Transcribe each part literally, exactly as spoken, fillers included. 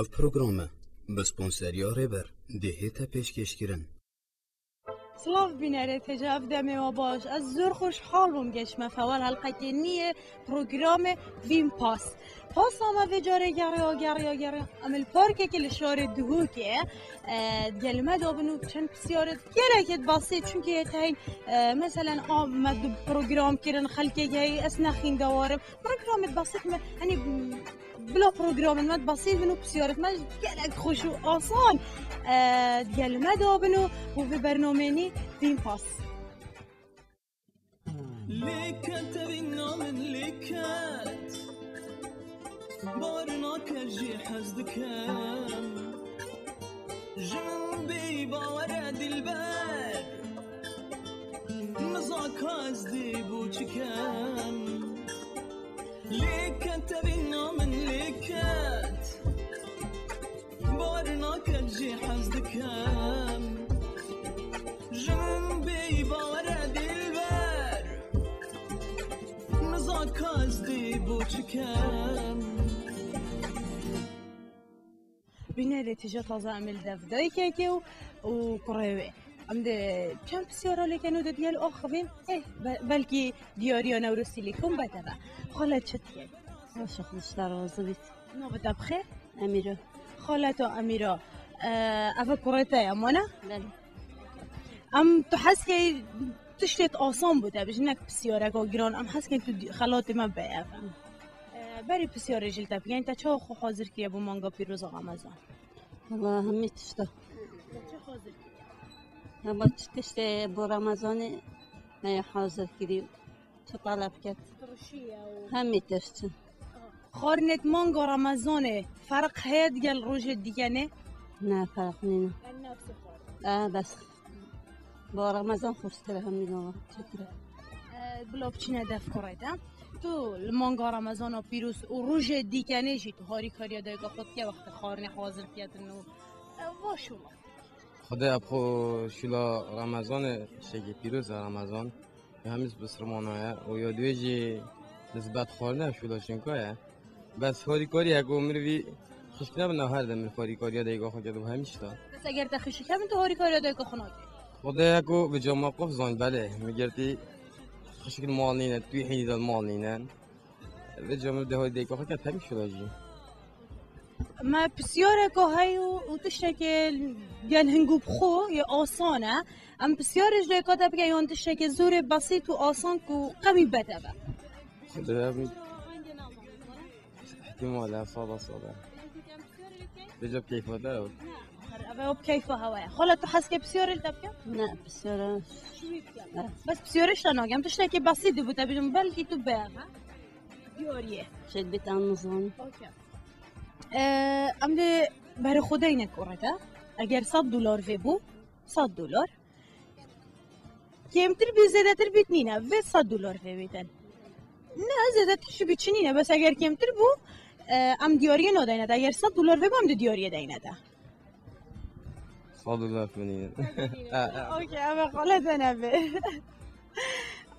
Ev program e bi sponseriya Rêber dê hête pêşkêşkirin. Silav bînerê têce, ev demê we baş. Ez zor xweşhal bûm geşme fewer helqekê nîyê programê Vîn Pas. Pasa me vê carê geriya, geriya, geriya. Em li parkekê li şarê Duhokê, e, digel me dabin û çend pisyarê gelekê basî, çunkî hê teyn, e, meselen, a, me du program kirin, xelkê heyî, ez nexîn dewarim. Programê basî me, hani, bila programên me basî bin û pisyarê me gelek xweş û asan, e, digel me dabin û, û vê bernameyê nî Vîn Pas. Lê ke tevîna min lê ket, bar nake jê hez dikem. Ji min bêyî bawere dilber, nizaka ez dê bo çi kem. Lê ke tevîna min lê ket, bar nake jê hez dikem. Ji min bêyî bawere dilber, nizaka ez dê bo çi kem. Bînerê tîja taze em ê li dev dayikekê û, û kurê wê. Em dê çend pisyara lê ken û dê digel axivîn. Eh, be-, belkî diyariya Newrosî lê kom bete be. Xalet çi dike? Baş e, Xwedê ji te razî bît. Navê te bi xêr? Emîra. Xaleta Emîra. E, ev kurê te ye, mane? Belê. Em tu hez key tiştê asan bû te, bijî nek pisyareka giran. Em hez key tu di-, xelatê me beye. E, berî pisyarê jî li te bikin, te çawa xwe hazir kiriye bo manga pîroza Remezan? Wala hemî tişta. Te çi hazir kiriye? Hema çi tiştê bo Remezanê me hazir kiriye. Çi talep ket? Turşiye û hemî tişt. Xwarinê manga Remezanê ferq heye digel rojê dîkenê? Ne, ferq nîne. Yanî nefsê xwarin. E, bes. Bo Remezan xweştir e hemî gava. Çetir e. E, bila biçîne dev kurê te. Tu li manga Remezana pîroz û rojê dîkenê jî tu harîkariya dayika xwe dike wextê xwarinê hazir ketin û, e, va şûla. Xwedê ev xwe şûla Remezanê, şekê pîroz e Remezan. Ya hemî bisrimana ye û ya duyê jî nisbet xwarinê şûla çinka ye. Bes harîkariyek û mirivî xişk nebin, her dem min harîkariya dayika xwe kerdibû hemî tişta. Bes eger te xişik hebin, tu harîkariya dayika xwe nakî? Xwedê ye ku bi cama qof zan, belê. Min girtî xişik li mal nîne, tu hînî de li mal nîne. Vê cama dê harî dayika xwe kerd hemî şûla jî. Me pisyareka heye û, û tiştekê gel hingû bi xwe yê asan e. Em pisyarê ji dayika te bike yan tiştekê zorê besît û asan ku qemî bete be? Xwedê Ihtimal e, sala sala. Vêca bi keyfa te ye. Ev ê bi keyfa hewa ye. Xala, tu hez ke pisyarê li te bike? Ne, pisyara. Bes pisyarê ji te nagem. Tiştekî besît dibû te bêjim, belkî tu bêve. Diyariyê. Şêdbît an nizan. Okey. Ee, em dê berê xwe deyne kurê te. Eger sed dolar vê bû, sed dolar. Kêmtir bî, zêdetir bît nîne. Vê sed dolar vê bîtin. Ne, zêdetir jî bît çi nîne. Bes eger kêmtir bû, e, em diyariyê nadayne te. Eger sed dolar vê bû, em dê diyariyê deyne te. Sed dolar min nîne. Ha, ha. Okey, ev xalete nebe.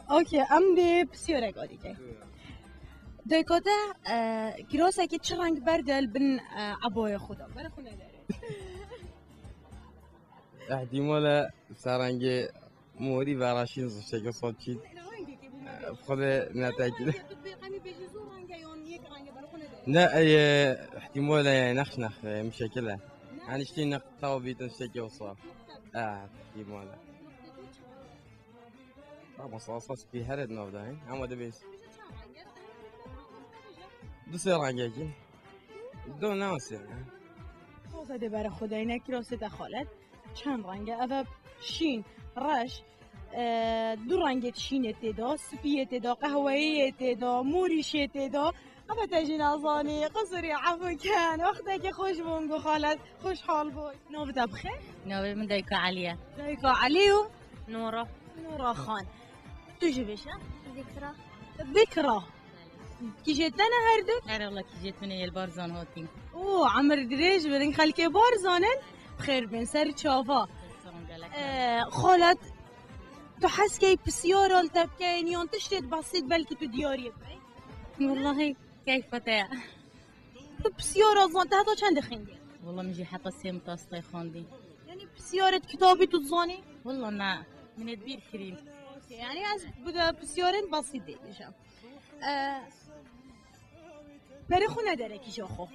Okey, em dê pisyarek adîke. Dayika te, e, kîrosekî çi reng berde li bin, e, ebaya xwe de? Bere xwe nedere. Ihtimal e ser rengê morî ve raşîn zişteke sal çît. Xwedê netekî. Ne, ey, ihtimal e, nexş nex, e, muşekil e. Hani işte ne tav bîtin zişteke wisa. E, ihtimal e. Ama sasa spî here di nav de, he? Ama dibês. Du sê rengekî. Do ne asê, he? Taze dê bere xwe deyne, kîrosê te xalet. Çend reng e? Ev e şîn, reş, e, du rengê şînê tê de, spiyê tê de, qehweyiyê tê de, morîşê tê de. Ama te jî nazanî, qusûrî efû ken, wextekî xweş bûn, gu xalet, xweşhal bûy. Navê te bi xêr? Navê min Dayika Elî ye. Dayika Elî û? Nora. Nora Xan. Tu jî bêje? Bikra. Bikra. Kîjê te ne her du? Her Allah kîjê min ê, yê li Barzan hatî. Oo, emir dirêj bin, xelkê Barzan in, bi xêr bin, ser çava. Ee, xalet, tu hez key pisyara li te bikeyin, yan tiştê besît belkî tu diyariyê bikey? Wallahî, keyfa te ye. Tu pisyara zan, te heta çend dixwînî? Wala min jî heta sê mitastayê xwendî. Yanî pisyarê di kitabê tu dizanî? Wala na, min ê bîr kirîn. Yanî ez bi de pisyarên basî dê bêjim. Ee, berê xwe nederekî ji xwe.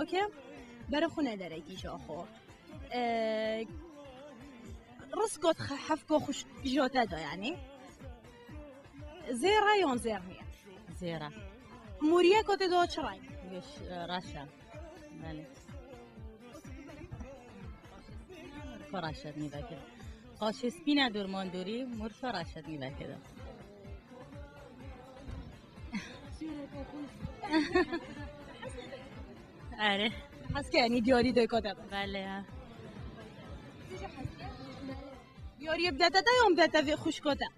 Okey? Berê xwe nederekî ji xwe. Ee, rizko di hevko xwe ji te de yanî. Zêr e yan zêr niye? Zêr e. Mûriyeko tê de çi reng? Yeş, e, reş e. Belê. Xwe reşet nîvekir. Qaşê spîne dûrman dûrî, mûr xwe reşet nîvekir. Erê. Hez ke yanî diyarî doyka te be? Belê, ha. Diyariyê bidete te yan bidete vê xwişko te?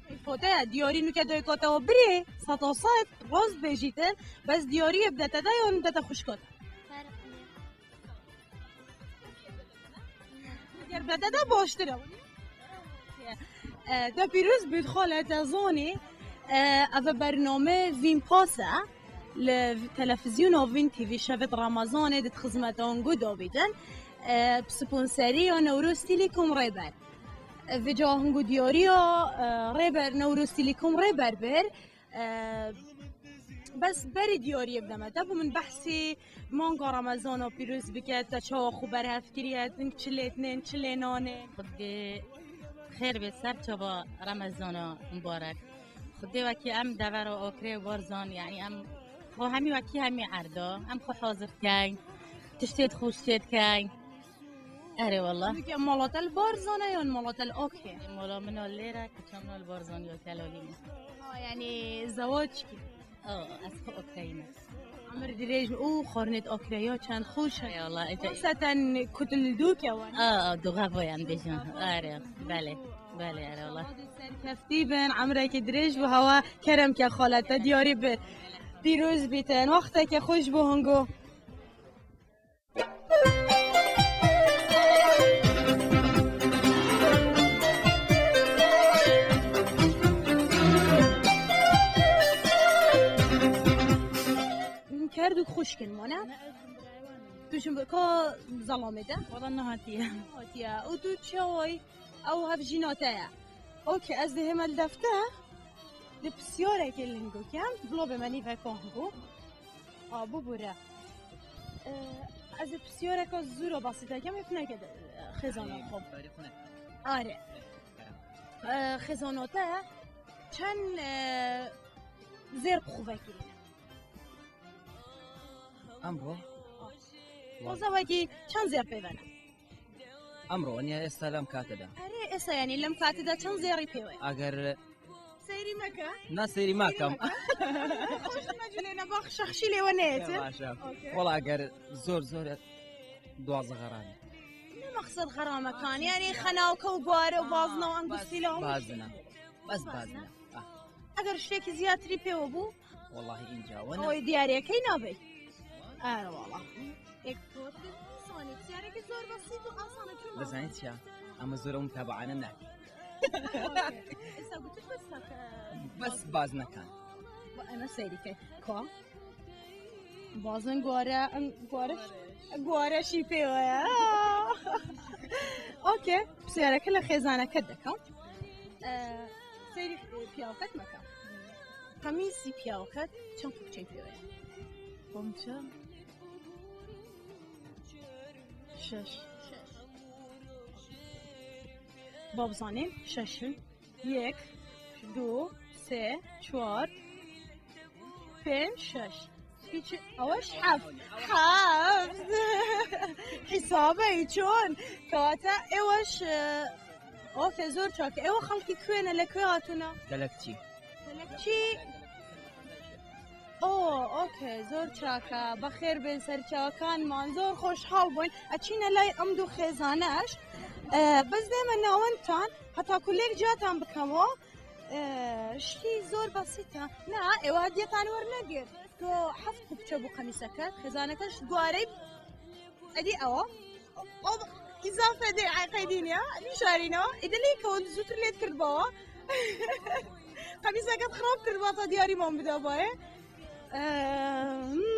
Keyfo ye, diyarî nuke doyka te wa birê, seta sed, rast bêjîtin, bes diyariyê bidete te yan bidete xwişka te? Ferq nîye. Ger bidete te baştir e. E, te pîroz bît xale, te zanî, e, ev bername Vîn Pas e. Li televîzyona Vîn T V şevê di Remezanê di xizmeta hingû dabîtin. E, bi sponseriya Newroz Telecom Rêber. E, vêca hingû diyariya, e, Rêber Newroz Telecom Rêber bir. E, bes berî diyariyê bideme te, bo min behsî manga Remezana pîroz bike, te çawa xwe berhev kiriye, din çi lê dinên, çi lê nanên. Xwedê xêr bê ser çava Remezana mubarek. Xwedê wekî em devera Akrê û Barzan, yanî em xwe hemî wekî hemî erda, em xwe hazir dikeyn, tiştê xweş çê dikeyn. Erê wala. Nuke mala te li Barzan e yan mala te li Akrê? Mala min a lêre, kuça min a li Barzan ya kelalî min. Ha, yanî zewac kir? A, ez xwe Akreyî me. Emir dirêj û xwarinêt Akreya çend xweş e. Ey Allah, ece. Xoseten ku tu li dûke wan. A, a, duxa bo yan bêjin. Erê, belê. Belê, erê wala. Serkeftî bin, emrekî dirêj û hewa kerem ke xalete diyarî bi. Pîroz bîtin, wexteke xweş bo hingû. Kerdûk xwişkin mane. Tu ji ka zelamê de? Wala nehatiye. Hatiye. Û tu çawayî? Ew hevjîna te ye. Okey, ez dihême li defter. Di pisyarekê ling bikim. Bila be me nîveka hingû. A, bibûre. Ee, ez ê pisyareka zû re basî te kem, ê tu neke de, xêzana xwe. Are. Ee, xêzana te çend, ee, zêr bi xwe vekirîne? Emro. Xweza wekî çend zêr pê ve ne? Emro, niye êsta lem kate de. Erê, êsta yanî lem kate de çend zêrî pê ve? Eger Seyrî meke. Na seyrî mekem. Xweş me cilê ne, bak şexşî lê we neyêtin. Ya, baş e. Okey. Wala eger zor zor e, duwazdeh xeranî. Ne maqsed xeramekan? Yanî xenawke û guare û bazna û engustîla û bazna. Bes bazna. Ah. Eger ştêkî ziyatirî pê we bû? Wallahî înca. Wana oy diyariyekey nabê. Erwala. Ek sanî, siyareke zor basît û asan e, çû. Bizanî çiya? Ama zor û mutebaane ne. Esa gotî bes sake. Bes baz nekan. Ba ena seyrî ke. Ka? Bazin guare, em guare, guare şî pê we ya. Okey, siyareke li xêzaneke dikam. Ee, seyrî, e, piyawket meka. Qemîsî piyawket çend qupçeyî pê we? Qumçe. Şeş. Şeş. Babzanîn şeş in. Yek, du, sê, çar, pênc, şeş. Hiç, ew e heft. Heft. Hîsabe î çon. Kewate ew e, e, ofê zor çak. Ew xelkî kuê ne, li kuê hatûna? Telekçî. Telekçî. O, okey, zor çak e. Bexêr bin serçakan man. Zor xweşhal bûn. E, çîne lay em du xêzaneş. E, biz dême navin tan. Heta ku lêk catan bikem o. Ee, ştî zor basît e. Na, ew hediyetan wernegir. Tu heft qupçe bû qemîseke, xêzaneke ji guarê. Edî ewa. O îzafe de ay qeydîn ya. Nişarîna. Êdî lê ke hûn zûtir lê dikirdbawa. Qemîseke xirab kirdba ta diyarî man bida bayê. Eee,